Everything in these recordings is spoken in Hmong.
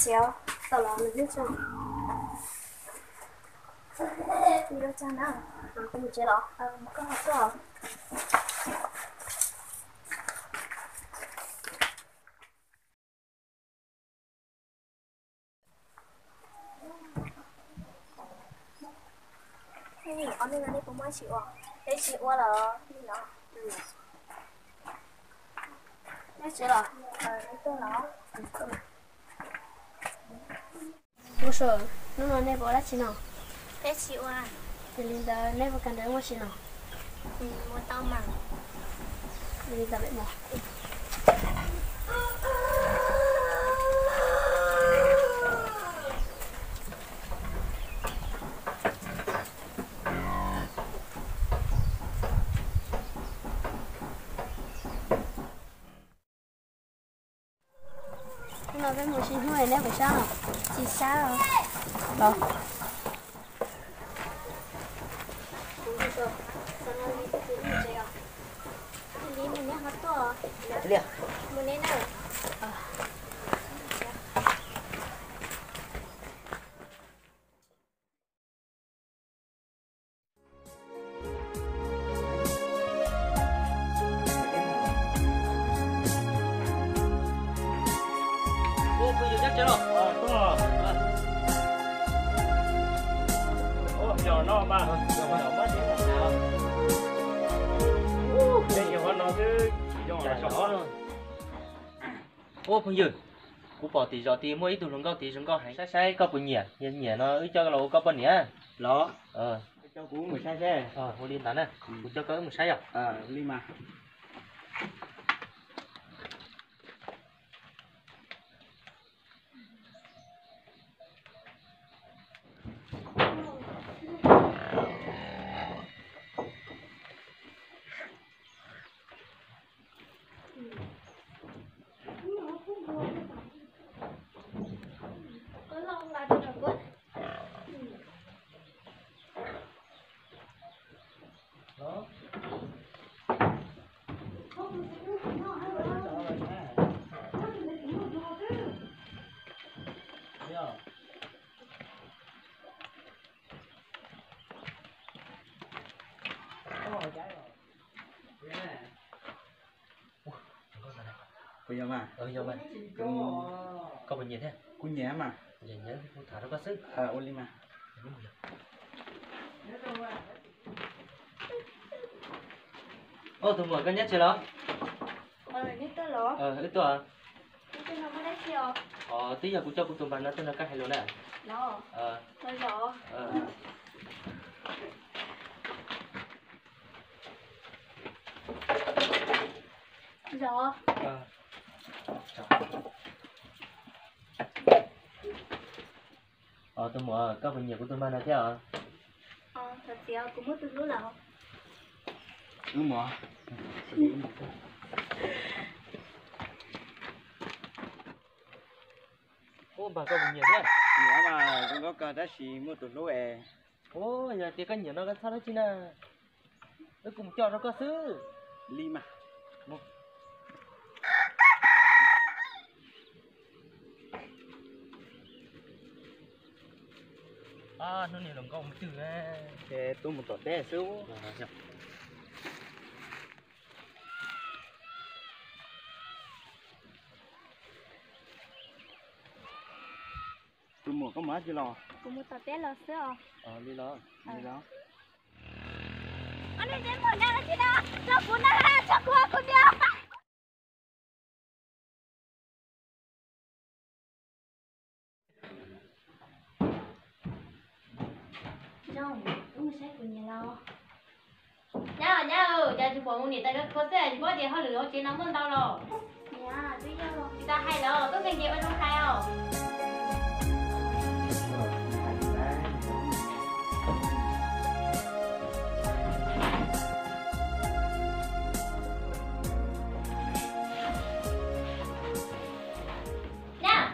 Txiv, tau los nws lub tso. Ua tsaug na, mus tsev los, koj ho tuaj. Ob neeg no nej puas muaj dab tsi ua? Peb tsis ua lawm. Neb tsev los? Neb tuaj los? Ua tsaug, hnub no nej puas ua dab tsi no? Peb tsis ua. Yog li ntawd neb puas kawm ntawv muaj tsi no? Ua tau mas. Yog li ntawd peb mus. Hnub no peb mus ua si hnub es neb puas sab? Tsis sab os. Los. Ua, phooj ywg, nyob tsev los? Ua, phooj ywg, no mas, peb yog no xwb, yog no. Ua, phooj ywg, kuv pom tim zos tid muaj ib tug hluas nkauj tid zoo nkauj heev, saib saib koj puas nyiam, yog nyiam no wb coj los ua koj poj niam. Los, coj kuv mus saib seb. Ua li ntawd na, kuv coj koj wb mus saib yom. Li mas. Puas yog mas? Yog mas. Koj puas nyiam thiab? Kuv nyiam mas. Nyiam nyiam kuv tham rau koj xwb. Ua li mas. Ua, tus muam, koj nyob tsev los? Wb tuaj. Os, twb yog kuv coj kuv tus npawg no tuaj nrog koj hais lus na. Os, tus muam, koj puas nyiam kuv tus npawg no thiab os? Os, thov txim, kuv muaj tus hlub lawm. Lub mos. Ub, npawg, koj puas nyiam thiab? Nyiam mas, zoo nkauj kawg tab sis muaj tus hlub es. Ub, yog tias koj nyiam no koj txhob dab tsi na. Wb kuv mus coj rau koj xwb. Li mas. Hnub no los nkauj mus twg ces tuaj mus tom teb xwb. Tus muam, koj mus dab tsi los? Kuv mus tom teb los xwb os. Li los, li los. Ob neeg nyob mus na, tsis na, tso kuv na, tso kuv, kuv niam. Zoo, wb mus saib kuv niam los. Nyab, nyab, cas tsis pom mus niam tais kho xwb, tsis paub tias hauj lwm hauv tsev no muaj ntau los. Niam, twb yog tsis tas hais los, tuaj nkees nkees ua zoo hais os. Nyab,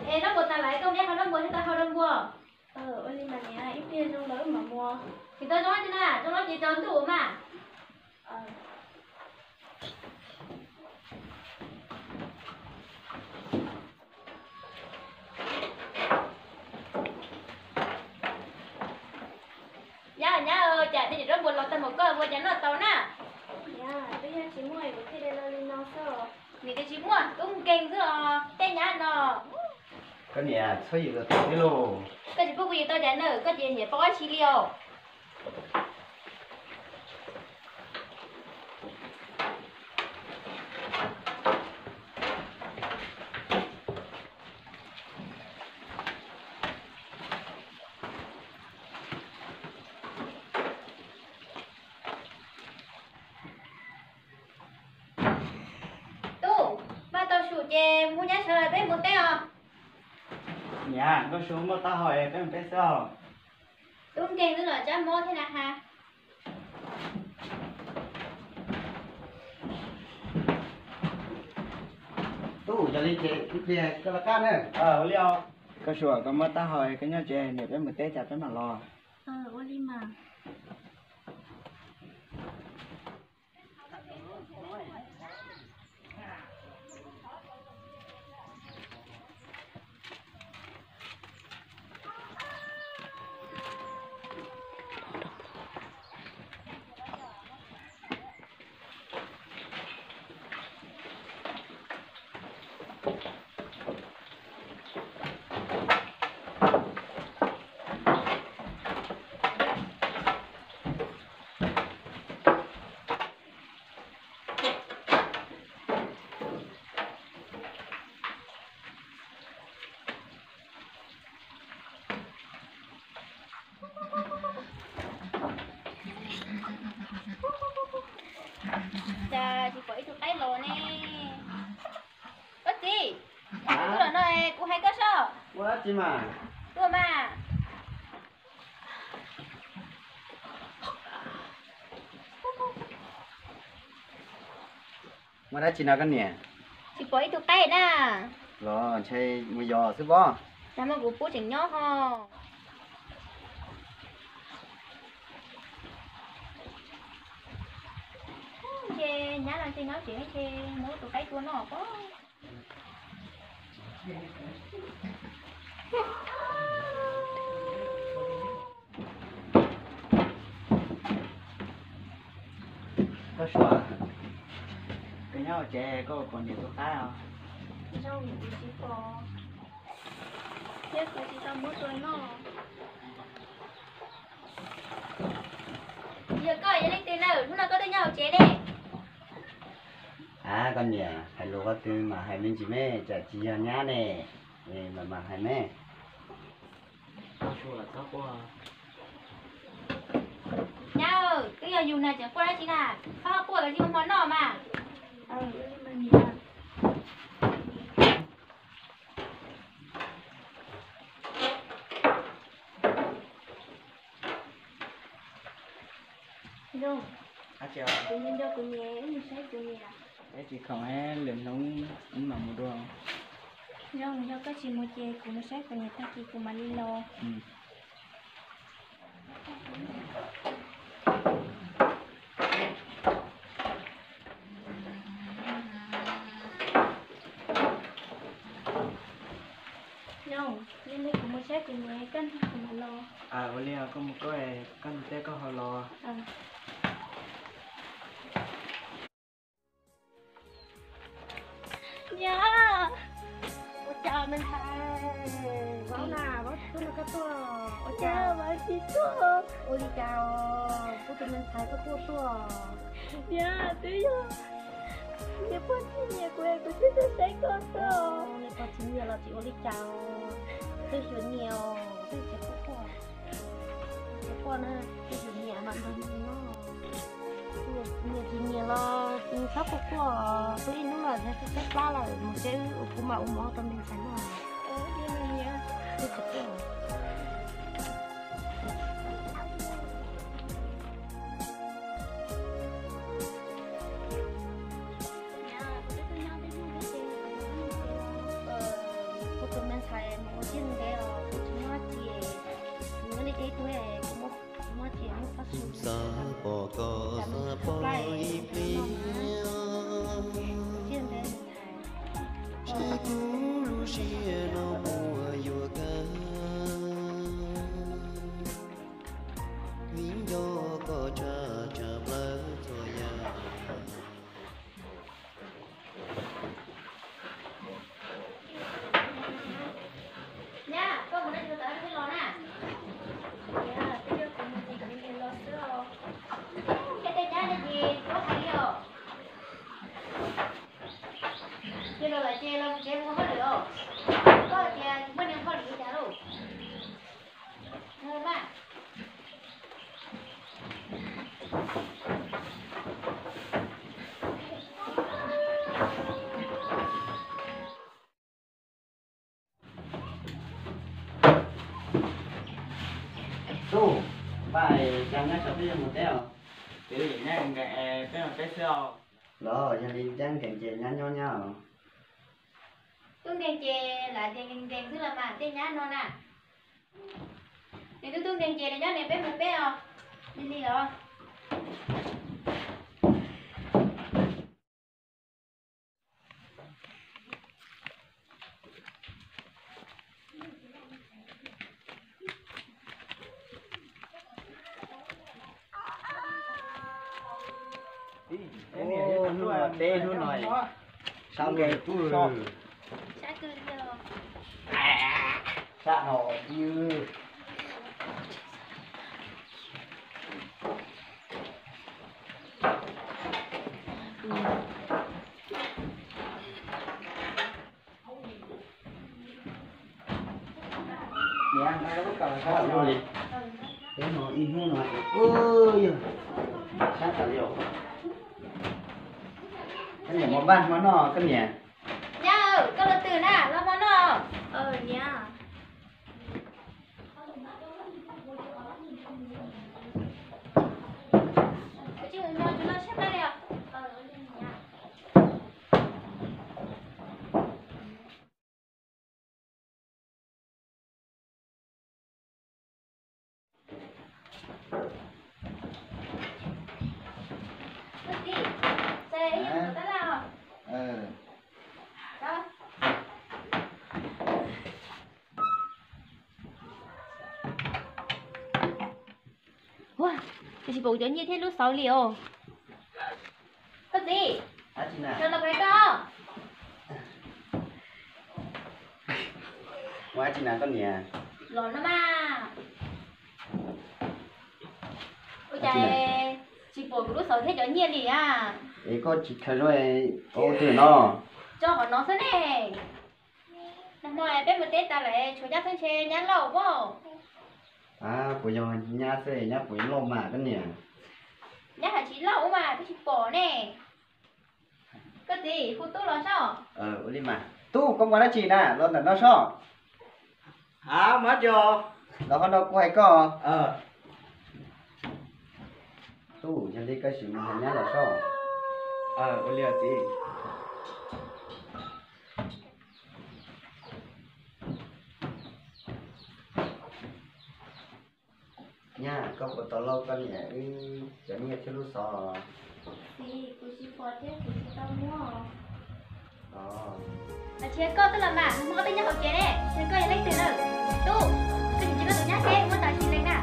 es noj npua tas lawm, koj mus ib qho noj npua thiab tau hau rau npua. Ua li mas niam, ib pliag zoo lawm wb mam mus. Tsis tau zoo li na, zoo lawm ces tsaus ntuj mas. Ua, Mas koj ua cas noj tau na? Twb yog tsis muaj kuv thiaj li los li no xwb. Niam tias tsis muaj, tub nkeeg xwb os, tej nyab no. Koj niam txhob yws los tau thiab lauj. Koj tsis pub kuv yws tau cas na, koj ces niam paub dab tsi li os. Tub, npaj tau su ces mus nyab sawv lawm peb mus teb os. Niam, nkauj su muab taub hau es peb mus teb xwb os. Tub nkeeg xwb los tsab mob thiab na has. Tub, yog li ces ib pliag koj rov qab na. Ua li os. Nkauj su, koj muab taub hau koj nyob tsev, niam peb mus teb cas peb mam los. Ua li mas. Cas tsis pom ib tug qaib los ne? Koj txiv, kuv los no, kuv hais koj soj. Ua dab tsi mas? Tuaj mas. Muaj dab tsi no koj niam? Tsis pom ib tug qaib na. Los ntshai mus yos xwb pob. Cas mas kuv pub tseem nyob ho. Ces nyab no ces nyob tsev ces muab tus qaib tua noj pob. Koj Suav, koj nyob hauv tsev koj puas pom niam tus qaib os? Zoo, kuv tsis pom, thiab kuv tsis tau muab tua noj. Yog koj yog leej twg na, hnub no koj twb nyob hauv tsev ne? Av, koj niam, hais lus qhov twg mas hais me ntsis me, tsam tsis yog nyab ne, mam mam hais me. Nyab, twb yog yus na, tseem quaj dab tsi na, txhob quaj, cia li ua hmo noj mas. Zoo, kuv nco nco kuv niam, wb mus saib kuv niam. Peb tsis khoom, lwm hnub wb mam mus dua. Zoo, yog koj tsis mus ces kuv mus saib kuv niam tag kis kuv mam li los. Zoo, yog li kuv mus saib kuv niam, koj nrog kuv mam los. Ua li koj mus koj, koj nrog teb koj ho los. Niam, ua cas me ntxhais, Vaub na, Vaub tsis tuaj nrog koj tuaj, ua cas Vaub tsis tuaj? Ua li cas os, kuv tus me ntxhais koj tuaj tuaj. Niam, twb yog niam pog tsis nyiam kuv, kuv thiaj tuaj saib koj xwb. Niam pog tsis nyiam los tsis ua li cas os, twb xyuas nyiam os, twb tsis quaj quaj. Tsis quaj na, twb xyuas nyiam mas nrog nyiam no. Nyiam tsis nyiam los txhob quaj quaj, kuv ib hnub los txog tshaib plab lawm, mus seb kuv mam ua mov rau me ntxhais noj. Twb tsis quaj. Kuv tus me ntxhais mus ua siab ntev os, kuv tsis muaj dab tsi, kuv nyob li tej tug, kuv muaj dab tsi muaj pob su, xav pom koj, xav pom ib pliag. Ua siab ntev me ntxhais, seb kuv lub siab no puas yuav kawg. Vim nco koj tshaj Tub, npaj es cas nyab tso peb yuav mus teb os? Twb nyob nkees es peb mus teb xwb os. Los yog li nyab nkees ces nyab nyob nyab os. Tub nkees ces lam tias nkees nkees xwb los mas tej nyab no na. Nws tub tub nkees ces nws nyob nws peb mus peb os. Li li os. Hnub no teb hnub no, sab nqe tub, sab no. Niam, ib hnub no, yog sab tas li os. Koj niam, mus npaj hmo noj koj niam. Nyab, koj los twg na, los hmo noj. Niam. Ua, tsis pom cov nyiaj thiab lub xauv li os. Koj txiv, koj los kuv hais koj. Ua dab tsi na koj niam? Los no mas. Ua cas tsis pom kuv lub xauv thiab cov nyiaj li a? Es koj tsis khaws zoo ua twg no? Tso qhov no xwb ne. Nag hmo peb mus teb tas lawm tshuav nyab xwb ntshe nyab loj pob. Puas yog nyab xwb, nyab puas loj mas koj niam? Nyab hais tsis loj ua mas twb tsis pom ne. Koj txiv, hu tub los sob. Ua li mas. Tub, koj mus dab tsi na, los ntawm no sob. Los qhov no kuv hais koj. Tub, yog li koj sim mus hais nyab los sob. Ua li txiv. Nyab, koj puas tau lauj koj niam wb cov nyiaj thiab lub xov? Txiv, kuv tsis pom thiab kuv tsis tau muab. Los ntshai koj twb los mas, hnub no koj twb nyob hauv tsev ne, ntshai koj yog leej twg na? Tub, koj tsis ntsia koj tus nyab seb muaj tau tsis leej na.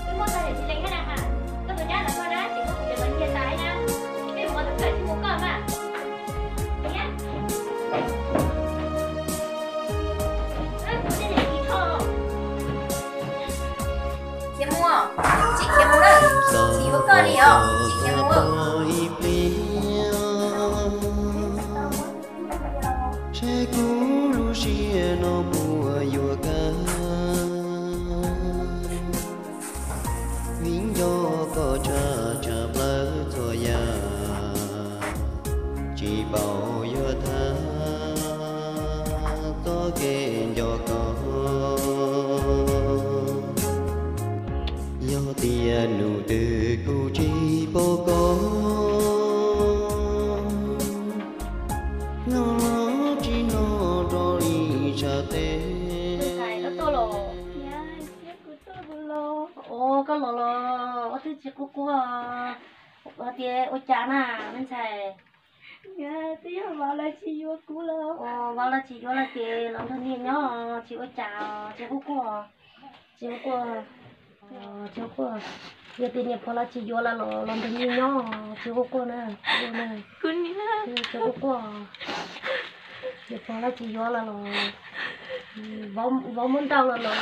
Twb muaj tau tsis leej thiab na ha. Koj tus nyab los koj na, tsis muaj kuv cov nyiaj tas na. Peb mus ua tus kawm tsis muaj koj mas. Khiav mus, tsis khiav mus lawm, tsis yuav koj li os, tsis khiav mus. Tsheb kuv lub siab no puas yuav kaj, vim nco koj tshaj tshaj plaws txhua yam, tsis paub yuav tham txoj kev nco koj. Yog tias nus twg kuj tsis pom koj, los los tsis hnov rau li sab tes. Ua koj los los ua twb tsis quaj quaj, hais tias ua cas na me ntxhais? Twb yog vauv lawv tsis yuav kuv los. Vauv lawv tsis yuav los ces los nrog niam nyob, tsis ua cas, tsis quaj quaj, tsis quaj quaj, tsis quaj quaj. Yog tias niam pog lawv tsis yuav lawm los los nrog niam nyob, tsis quaj quaj na. Tsis quaj quaj, niam pog lawv tsis yuav lawm los, vauv muab nrauj lawm los,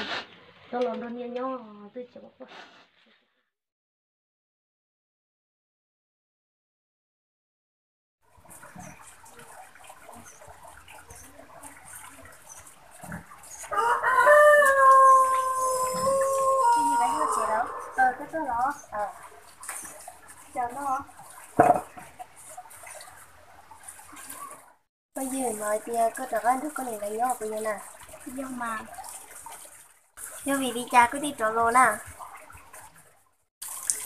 los nrog niam nyob, twb tsis quaj quaj. Yog hais tias koj rov qab nrog koj niam nkawd nyob puas yog na? Yog mas. Yog vim li cas koj thiaj rov los na?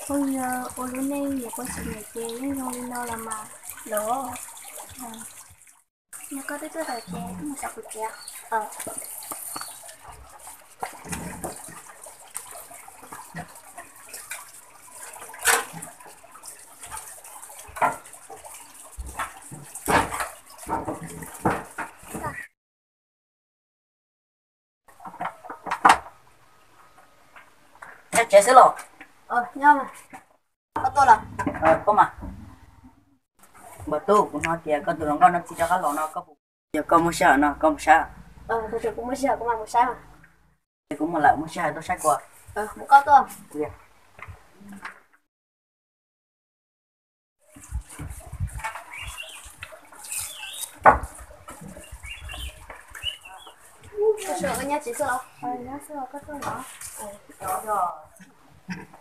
Phooj ywg, ua lub neej yuav poj tsis nyiam ces yeej zoo li no los mas. Los, yog koj twb tuaj tau ces wb mus xyuas kuv txiv. Tsev xwb los? Koj tuaj los? Koj mas. Npawg Tub, kuv hnov tias koj tus hluas nkauj no tsis rov qab los no, koj puas, yog koj muaj sij hawm no koj mus saib. Kuv muaj sij hawm kuv mam mus saib. Ces kuv mus lawm, muaj sij hawm tuaj saib kuv. Mus koj tuaj.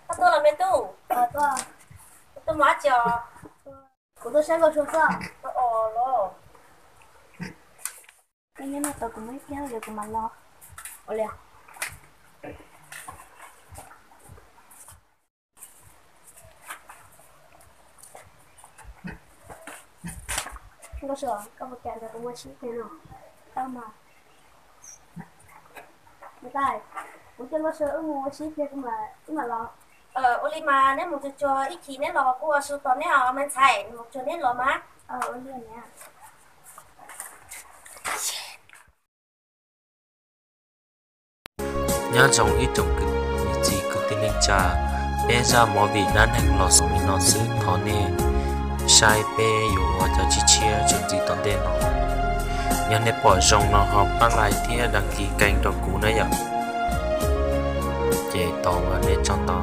Koj tuaj los me tub? Tuaj mus dab tsi os? Kuv tuaj saib koj tsuag xwb. Los, koj nyob no tos kuv muaj ib pliag kuv mam los. Ua li. Nkauj Suav, koj puas kam nrog kuv mus ua si ib pliag no? Tau mas. Niam tais, kuv coj Nkauj Suav wb mus ua si ib pliag wb mam los. Ua li mas neb mus tsuag tsuag ib chim neb los kuv ua su tos neb os me ntxhais, mus tsuag neb los mas. Ua li niam. Nyob zoo ib tsoom niam txiv kwv tij neej tsa, peb zaj movie dab neeg los xaus li no xwb, thov nej saib peb yuav ua cov tshiab tshiab txuas ntxiv tom ntej no. Yog nej pom zoo no ho pab like thiab đăng ký kênh rau kuv na yom. Ces tos nej tsaug ntau.